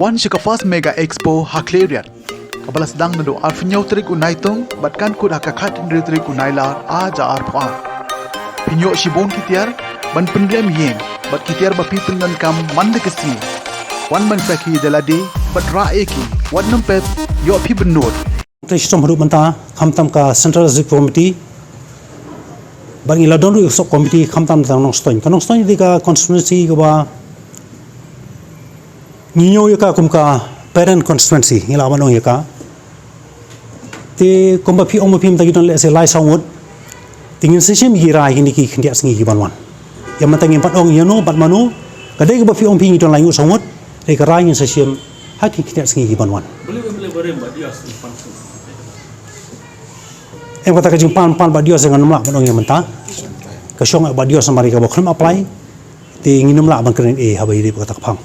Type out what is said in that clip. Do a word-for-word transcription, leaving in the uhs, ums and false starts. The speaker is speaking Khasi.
Pon sha ka First Mega Expo ha Khliehriat, kaba la sdang naduh arphew hynñiew tarik u Naitung bad kan kut ha ka khathynriew tarik u Nailar ar hajar arphew ar. Phin ïoh shibun ki tiar ban pynrem ïing bad ki tiar ba phi pyndonkam man la ka sngi. Wan ban sakhi ïa lade bad rah ïa ki, wat nym pep, ïoh phi bynnud. Te shitom haduh mynta, khamtam ka Central Executive Committee bad ngi la don ruh ïa ka Sub Committee, khamtam tang Nongstoiñ. Ka Nongstoiñ te ka constituency kaba ngi ñiew ïa ka kum ka parent constituency, ngi lah ban ong ïa ka. Te kumba phi ong ba phi mynta ngi don lehse lai saw ngut, te ngin sa shim ïa ki rai kine ki khyndiat sngi kiban wan. Ïa mynta ngim pat ong ïano bad mano, ka dei kaba phi ong phi ngi don lai ngut saw ngut, te ka rai ngin sa shim ha ki khyndiat sngi kiban wan. Em, kata ka jingpan, pan bad dios ngan ym lah ban ong ïa mynta. Ka shong bad dios namar ïa kaba khlem apply, te ngin ym lah ban kren eh haba ïadei bad kata ka phang.